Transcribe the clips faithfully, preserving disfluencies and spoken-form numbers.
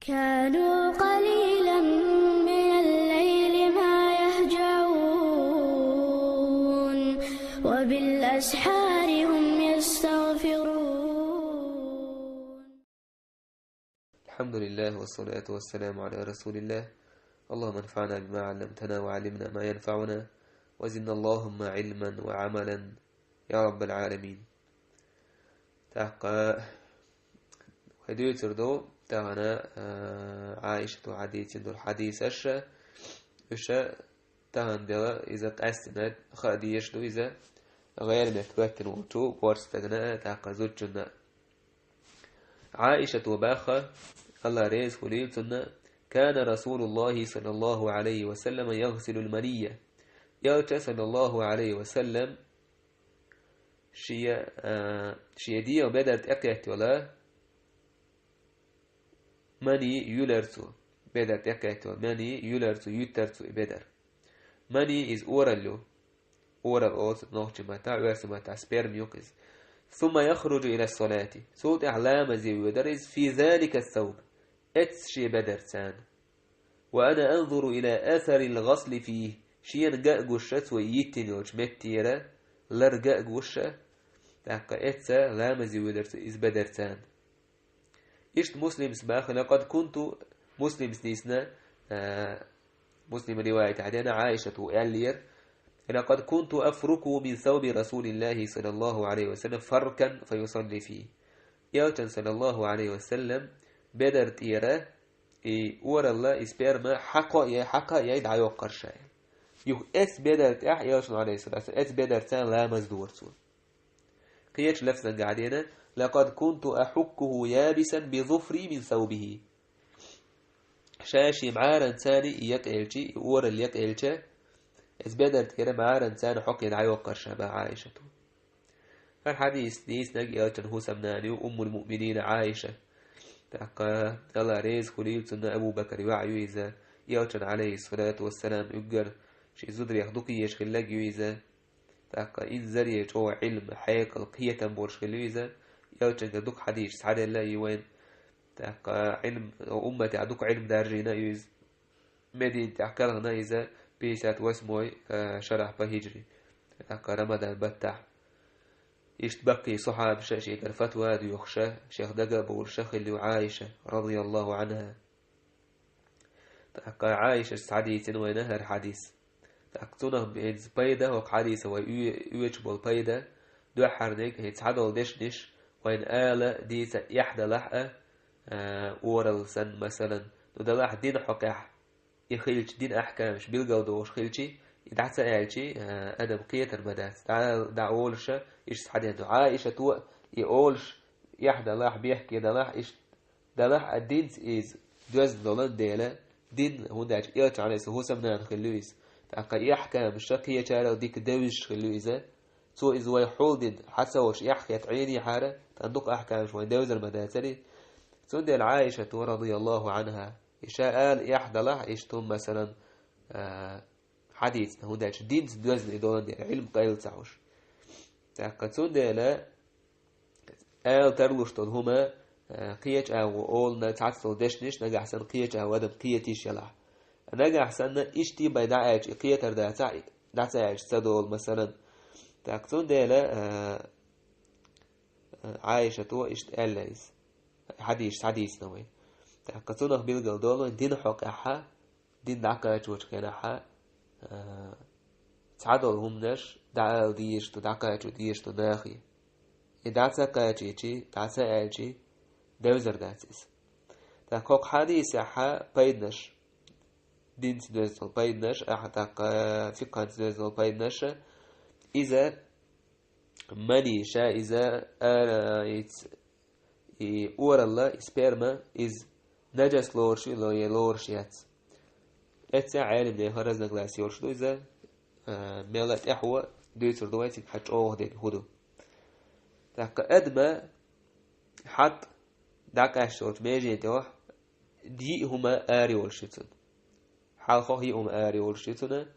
كانوا قليلا من الليل ما يهجعون، وبالأسحار هم يستغفرون. الحمد لله والصلاة والسلام على رسول الله. اللهم انفعنا بما علمتنا وعلمنا ما ينفعنا وزدنا اللهم علما وعملا يا رب العالمين. تحقا حديث ردو تغنى عائشة حديث دور حديث أشا أشا تغن دلا إذا قسنا خديش دو إذا غير متوتن وتو بورستغنا تحقا زوجنا عائشة وباخة الله ريز خليل سنة كان رسول الله صلى الله عليه وسلم يغسل المنية. يلتا صلى الله عليه وسلم شيا آه شيا ديو بدر تأكيت ولا مني يولرسو بدر تأكيت ولا مني يولرسو يوترسو بدر مني إز أورلو أورل أوس نوخشي متاع ويرسو متاع سبيرم يوكس. ثم يخرج إلى الصلاة سوت إعلام زي ويدرز في ذلك الثوب. إتس شي بدر تان. وأنا أنظر إلى أثر الغسل فيه شين قا قشة ويتن يوش متيرة لر قا قشة. تحقا إتسا لامزي ودرس إز بدرتان. إشت مسلم سباخ لقد كنت مسلم سنيسنا آه مسلم رواية عدنا عائشة وإلير لقد كنت أفرك من ثوب رسول الله صلى الله عليه وسلم فركا فيصلي فيه. Элчан саллаллаху алейхи ва саллям бедар тӀера и оралла, и сперма хьакъо е, хьакъо е дӀайоккхаршай. Юх эс бедар тӀехь Элчан алейхи салату эс бедар цан ламаз дор цо. Кхеча лафзан гӀадена: «لقد كنت أحكه يابسا بظفري من ثوبه». Ша ши мӀаран цани и якъелчи, и орал якъелча, эс бедар тӀера мӀаран цани хьокхе дӀайоккхарша ба Ӏайшату. ХӀар хьадис дийцинарг Элчан хӀусамнана ю, Уммул-муъминина Ӏайша. ТӀаккха Алла реза хуьлийла цунна, Абу Бакар ваӀ ю иза, Элчан, алейхиссалату вассалам, уггар ши зударех дукха езаш хилларг ю иза. ТӀаккха инзаре чӀогӀа Ӏилма, хьекъал, кхетам болуш хилла ю иза. Элчанга дукха хьадисаш схьаделла ю вайн. ТӀаккха Ӏилма, умматехь дукха Ӏилма даржийна ю иза. Медина тӀехь каргӀна иза пятьдесят восьмой, э, шарахь по хиджри, тӀаккха Рамадан баттахь. Иштта баккхий сахьабаша шегара фатва а доьхуша, шех дага а бовлуша хилла ю Ӏайша, радияллаху Ӏанха. ТӀаккха Ӏайшас схьадийцина вайна хӀара хьадис. ТӀаккха цунах бенца пайда, хӀокху хьадиса вай оь-, оьцуш болу пайда, дуьххьарниг хӀинца схьадолу дешнаш вайна ала дийца эхь далахь а, а, оралла санна, масалан, ну далахь дина хьокъехь, и хилча, дин ахькамаш билгалдохуш хилчи, и дӀа ца аьлчи, а, адам кхетар ма дац. ДӀа, дӀа олуша, иштта схьаден ду. Ӏайшато и олуш, эхь далахь, бехке далахь, иштта далахь а динца иза доьзна долан дела, дин, хӀунда аьлча Элча, алейхиссалам, хӀусамнана хилла ю иза. ТӀаккха и ахькамаша кхечарал дика девзаш хилла ю иза. Цо иза вай хьулдина, хьан ца волуш эхь хетта Ӏийна яхьара, тхан дукха ахькамаш вайн девзар ма дацари. Цундела Ӏайшато, радияллаху Ӏанха, и ша ала эхь далахь, иштта хӀума, масалан, а, хьадийцина, хӀунда аьлча динца доьзна и долан дела, Ӏилма къайла ца хьуш. ТӀаккха цундела ала тарлуш долу хӀума, а, кхечу агӀо олна цхьацца долу дешнаш, нагахь санна кхечу агӀо адам кхетийш ялахь. Нагахь санна иштта бай дӀа аьлча и кхетар дацахь, дӀа ца аьлча ца долу, масалан. ТӀаккха цундела, а, а, Ӏайшато иштта аьлла иза. Хьадийш, схьадийцина вай. ТӀаккха цунах билгал долу вайн дина хьокъехьа, дин дӀакхачочу хенахьа, а, цхьадолу хӀуманаш дӀаала дезаш ду, дӀакхачо дезаш ду нахе. И дӀа ца кхачийчи, дӀа ца аьлчи, девзар дац иза. ТӀаккха хӀокху хьадисехьа пайданаш, динца доьзна долу пайданаш, ахьа тӀаккха фикханца доьзна долу пайданаш, иза маний ша иза ара, и ц-, и оралла, и сперма, иза наджас лоруш ю, ло-, е лоруш яц. Эццехь Ӏелимнехан разногласие йолуш ду иза, а, мелла тӀаьхьо дуьйцур ду вай цига хьан чӀогӀа дерг хӀун ду. ТӀаккха адма хьатӀ дӀакъаьсташ йолчу межен тӀехь диъ хӀума ара йолуш ю цунна. Хьалхох йиъ хӀума ара йолуш ю цунна.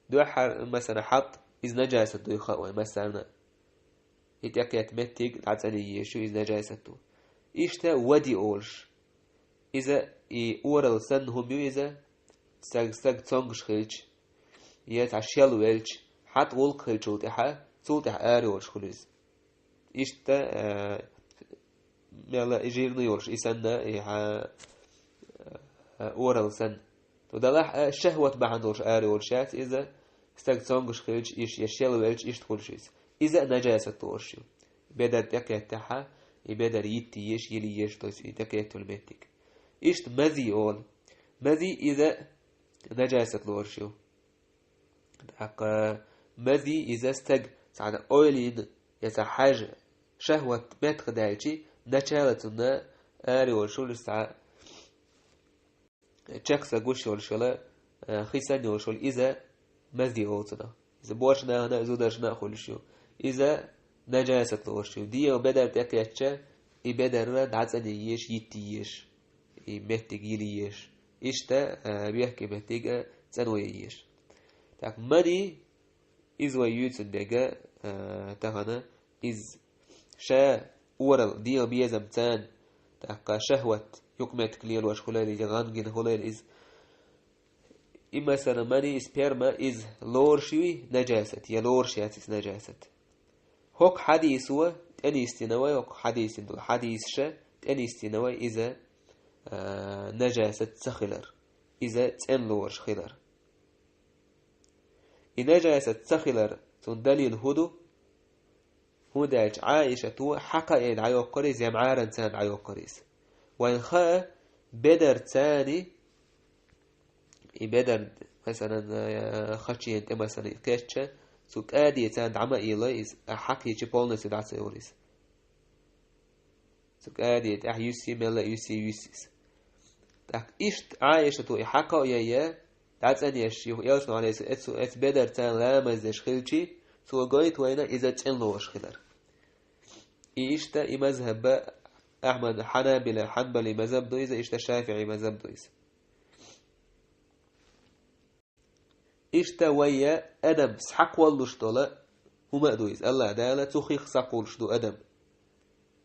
Дуьххьара, масала, хьатӀ, иза наджасат дуй хаьа вай, масална. И тӀекхетта меттиг дӀацӀанъеш ю, иза наджасат ду. Иштта вади олуш. Иза и орал санна хӀума ю иза, стаг, стаг цомгаш хилча, е цхьа шел велча, хьатӀа гӀуллакх хилчул тӀаьхьа, цул тӀаьхьа ара йолуш хуьлу иза. Иштта, а, мела и жирна йолуш, и санна, и хьа-, а, орал санна. То далахь а шахӀват бахьана долуш ара йолуш яц иза, стаг цомгаш хилча, иш-, я шел велча, иштта хуьлуш иза. Иза а нажасат лоруш ю. Бедар тӀекхеттехьа, и бедар йитте еш, йиле еш, то есть и тӀекхетталу меттиг. Иштта мази олу. Мази иза нажасат лоруш ю. ТӀаккха мази иза стаг цхьана ойлина, я цхьа хьажа шахӀват меттах даьлчи, начала цунна ара йолуш йолу цхьа чекх са гуш йолуш йола, э, хи санна йолуш йола, иза мази олу цунах. Иза боьрша нахана а, зударшна а хуьлуш ю. Иза нажасат лоруш ю. ДегӀан бедар тӀекхечча, и бедар дӀацӀанъеш, йитте еш. И меттиг йиле еш. Иштта, а, бехке меттиг а цӀанъеш. ТӀаккха мази, иза вай юьйцун дерг, а, тахана, иза ша орал, дегӀан безам царна, тӀаккха шахӀват, юкъаметтиг лелош хуьлийла иза, гӀан гина хуьлийла иза. И масала мази, и сперма, иза лоруш юй нажасат, я лоруш яц иза нажасат. ХӀокху хьадисо тӀенисдина вай, хӀокху хьадисин долу хьадисаша тӀенисдина вай иза, а, нажасат ца хилар, иза цӀена лоруш хилар. И нажасат ца хилар, цунна далил хӀун ду? ХӀунда аьлча Ӏаишато хьакхаъе дӀайоккхура иза, я МӀаранца дӀайоккхура иза. Вайна хаьа, бедар царна, и бедар, масалан, э, хачийна тӀе, масалан, и кхечча, цу кӀаде царна дӀа ма а елла иза, а хьакхийча полностью дӀа ца йора иза. Цу кӀаде тӀехь юьсси, мелла а юьсси, юьсси иза. ТӀаккха иштта Ӏаишато и хьакхаъе, дӀацӀанъеш, юха элчано, Ӏалайхи ссалам, эцу, эцу бедар царна ламаз деш хилчи, цо гойту вайна иза цӀена лоруш хилар. И иштта и мазхӀаб Ахьмад, Хьанабила, Хьанбали мазхӀаб ду иза, иштта ШафиӀи мазхӀаб ду иза. Иштта вай адам схьакхоллуш долу хӀума а ду иза. АллахӀ Дала цу хих схьакхоллуш ду адам.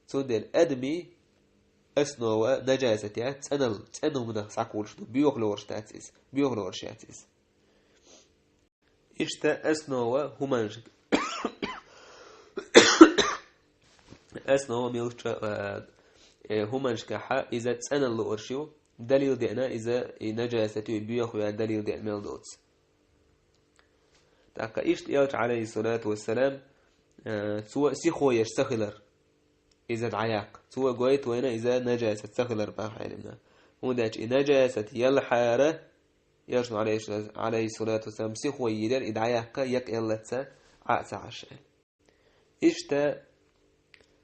Цундела адамийн основа нажасат яц, цӀанал, цӀена хӀуманах схьакхоллуш ду, боьха лоруш дац иза, боьха лоруш яц иза. Иштта основа хӀуманашка. Основа милча, э, э, хӀуманашкахьа иза цӀена лоруш ю, далил деана иза и нажасат ю, и боьха ю аьлла далил деана мел доцу. ТӀаккха иштта элча, Ӏалайхи ссалату вассалам, э, цо сихо еш ца хилар. Иза дӀаяккха. Цо гойту вайна иза нажасат ца хилар баха Ӏилмана. ХӀунда аьлча и нажасат елхьара, элчано, Ӏалайхи ссалату вассалам, сихо йийр яра, и дӀаяккха, якъаяллалц Ӏа а ца Ӏаш аьлла. Иштта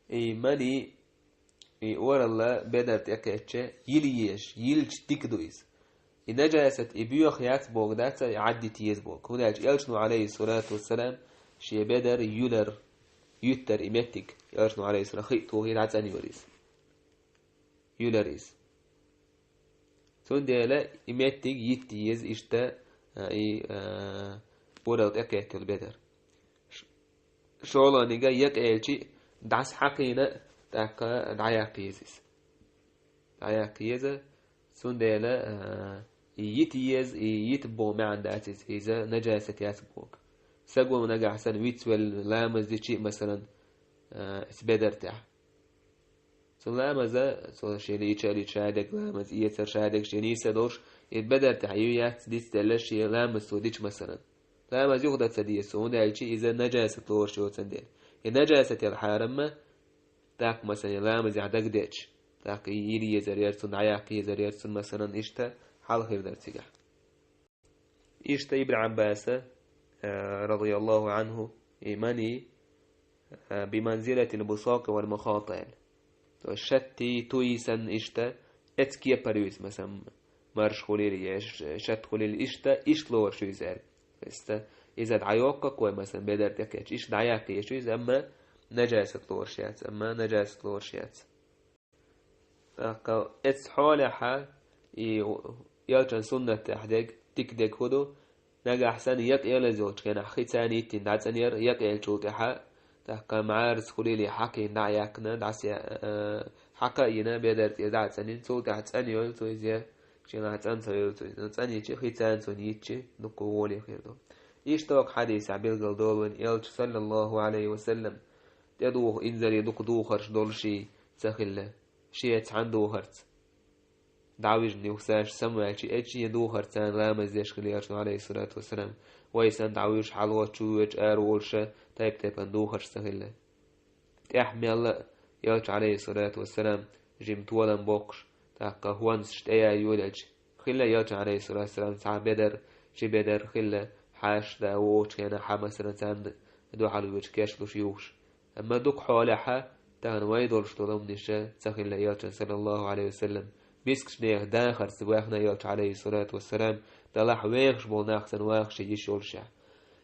и мази, и оралла бедар тӀекхечча, йиле еза, йилча дика ду иза. И нажасат, и боьха яц боху дац, и Ӏаддита еза боху. ХӀунда аьлча элчано, Ӏалайхи ссалату вассалам, шен бедар юьлар, юьттар и меттиг. Элчано, Ӏалайхи ссалам, хи а тухий дӀацӀанъяра иза. Юьлар иза. Цундела и меттиг йитте еза иштта, а, и, а, оралла тӀекхетталла бедар. Ш-, шолгӀаниг якъаелчи дӀасахьакхийна, тӀаккха дӀаяккха еза иза. ДӀаяккха еза, цундела, а, и йита еза, и йита боху маьӀна дац иза, иза нажасат яц боху. Саго нагахь санна вицвелла ламаз дичи, масалан, а, иза бедар тӀехь. Цу ламаза, цо шен лийча а лийча, шадерг ламаз эцар, шадерг шен нийса долуш, и бедар тӀехь ю яц дицделла шен ламаз цо дича, масалан. Ламаз юха дан ца деза цо, хӀунда аьлча иза нажасат лоруш йоцун дела. И нажасат яла хьарамма, тӀаккха, масалан, и ламазехь дагадеъча, тӀаккха и йиле езар яра цунна, дӀаяккха езар яра цунна, масалан, иштта хьал хир дара цигахь. Иштта Ибн Ӏаббаса, э, радияллаху Ӏанху, и мази, э, биманзилатил бусакъи вал мухати аьлла. То есть шатти, туй санна иштта, эцу кепара ю иза, масалан, марш хуьлийла, е ш-, шат хуьлийла, иштта, иштта лоруш ю иза аьлла. То есть, э, иза дӀайоккху кой, масалан, бедар тӀекхечча, иштта дӀаяккха еза ю иза, амма нажасат лоруш яц, амма нажасат лоруш яц. ТӀаккха эцу хьолехьа и элчан суннатехь дерг, дика дерг хӀун ду? Нагахь санна якъаелаза йолчу хенахь хи царна йиттина дӀацӀанъяра, якъаеллачул тӀаьхьа ТӀаккха мӀарас хулийла хьакхийна дӀа а яьккхина, дӀаса а, хьакха а йина, бедар тӀера дӀа а цӀанйина, цул тӀехьа цӀена йойла цо иза, шена цӀена ца йойла цо иза. ЦӀена йича, хи царна цунна йича, дукха гӀоле хир ду. Иштта оха хьадисехь билгал долу вайн Элча, саллаллаху Ӏалайхи ва саллам, тӀедуха инзаре дукха духарш долуш ца хилла. Шеца цхьана духарца. ДӀавижна юха саша самаваьлча, эча а духарца царна ламаз деш хилла Элчано, Ӏалайхиссалату вассалам. Вай санна дӀавуьжуш, хьалхочу воьжуш, араволуш, тайп-тайпана духарш ца хилла. ТӀехь мелла а Элча, Ӏалайхиссалату вассалам, жима толам боккхуш, тӀаккха хӀонсаш тӀе яй йолаелча, хилла Элча, Ӏалайхиссалату вассалам, цхьа бедар, ши бедар хилла, хьаша да вочу хенахь, масала, царна дуьхьал воьжуш, кечлуш, юхуш. Амма дукха хьолехь тахана вай долуш долу хӀуманаш ца хилла Элчан, саллаллаху Ӏалайхи ва саллам. Мискачу нехан дахарца ваьхна Элча, Ӏалайхиссалату вассалам, делахь вехаш болу нах санна вахаш йиш йолушехь.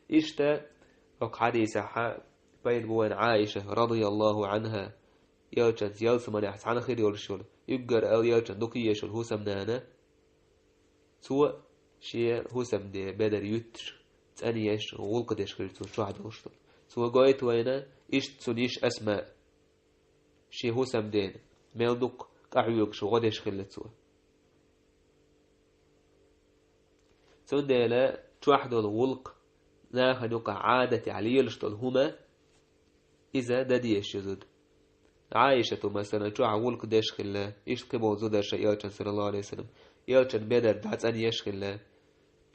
Иштта, оха хьадисехь пайда бу вайн Ӏайша, радияллаху Ӏанха, Элчанца ялсаманехь цхьаьна хир йолуш йолу, уггар ал Элчан дукха езаш йолу хӀусамнана, цо шен хӀусамде бедар юьттуш, цӀанъеш, гӀуллакх деш хилла цо чохь долуш долу. Цо гойту вайна, иштта цуьнан йиша Асма, шен хӀусамдена, мел дукха къахьоьгуш, гӀо деш хилла цо. Цундела чохь долу гӀуллакх, нахана юкъахь Ӏадатехь лелаш долу хӀума, иза дан дезаш ю зуда. Ӏайшату, масала, чохь гӀуллакх деш хилла, иштта кхин болу зударша Элчан, саллаллаху Ӏалайхи ва саллам, Элчан бедар дӀа цӀанъеш хилла.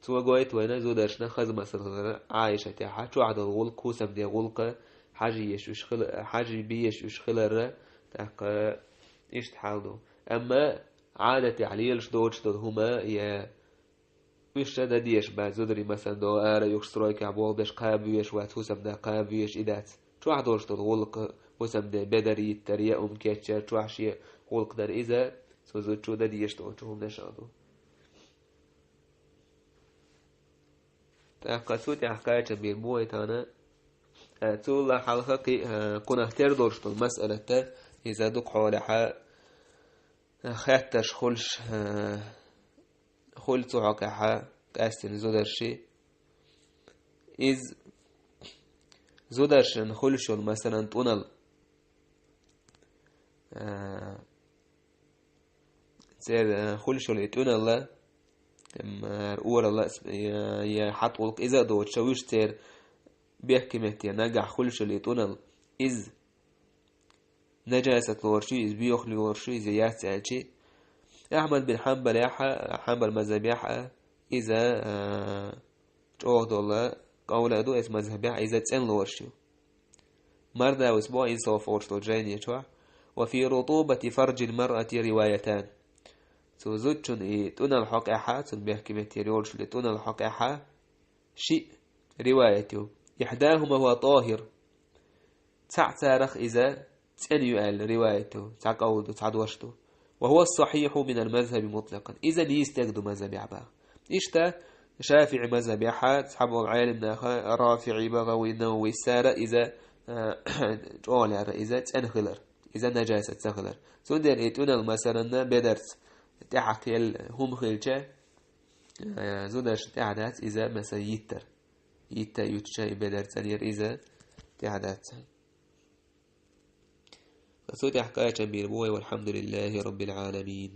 Цо гойту вайна зударшна хаза масал хилар Ӏайшатехь, чохь долу гӀуллакх, хӀусамде гӀуллакх, хьажа езаш уьш хила-, хьажа безаш уьш хилар, тӀаккха иштта хьал ду. Амма Ӏадатехь лелаш доцуш долу хӀума я уьш дан дезаш бац зударий, масала, до ара юхуш стройкехь болх беш кхаба везаш вац, хӀусамда кхаба везаш и дац. Чохь долуш долу гӀуллакх, хӀусамде бедар йиттар, я ум кечъяр, чохь шен гӀуллакх дар, иза цу зудчо дан дезаш долчу хӀуманашах ду. ТӀаккха цу тӀехь кхачам бийр бу вай тахана, а, цул хьалха кхин, а, кхунах тера долуш долу масъалат, иза дукха хьолехь, а, хеттарш хуьлуш, а, хуьлу цу хьокъехь къаьстина зударши. Иза зударшна хуьлуш йолу, масалан, тӀунал, а, церан, а, хуьлуш йолу и тӀуналла, м, оралла, я, я хьатӀулкъ иза а доцуш, вуьш церан бехке метте нагахь хуьлуш йолу и тӀунал, иза нажасат лоруш ю, иза боьха лоруш ю, иза яц аьлчи. Ахьмад бин Хьанбалехь, Хьанбал мазхабехь, иза, а, чӀогӀа долу къовла а ду, эс мазхабехь иза цӀена лоруш ю. Мардавис боху инсоф олуш долу жайни чохь: «Ва фи рутубати фарджил маръати риваятан». Цу зудчун и тӀунал хьокъехь, цун бехке метте йолуш и тӀунал хьокъехь шиъ риваят ю. «Ихьдахума хува тӀохир». Цхьаъ царах иза цӀена ю аьлла риваят ю, цхьа къовла ду, цхьа дош ду. «Ва хува сахьихьу минал мазхаби мутлакъан». Иза нийса дерг ду мазхабехь баха. Иштта ШафиӀи мазхабехь цхьаболу Ӏелам наха, РафиӀи, БагӀави, Навави, цара иза, а, чӀогӀа лаьрра иза цӀена хилар, иза нажасат ца хилар. Цундела и тӀунал, масалан, бедарца тӀаьхьа кхел хӀума хилча, а, зударшна тӀаьхьа дац иза, масалан, йиттар. Йитта а юьттуча и бедар цӀанъяр иза тӀаьхьа дац. Ткъа цу тӀехь кхачам бийр бу вай, валхьамдулиллахи раббил Ӏаламин.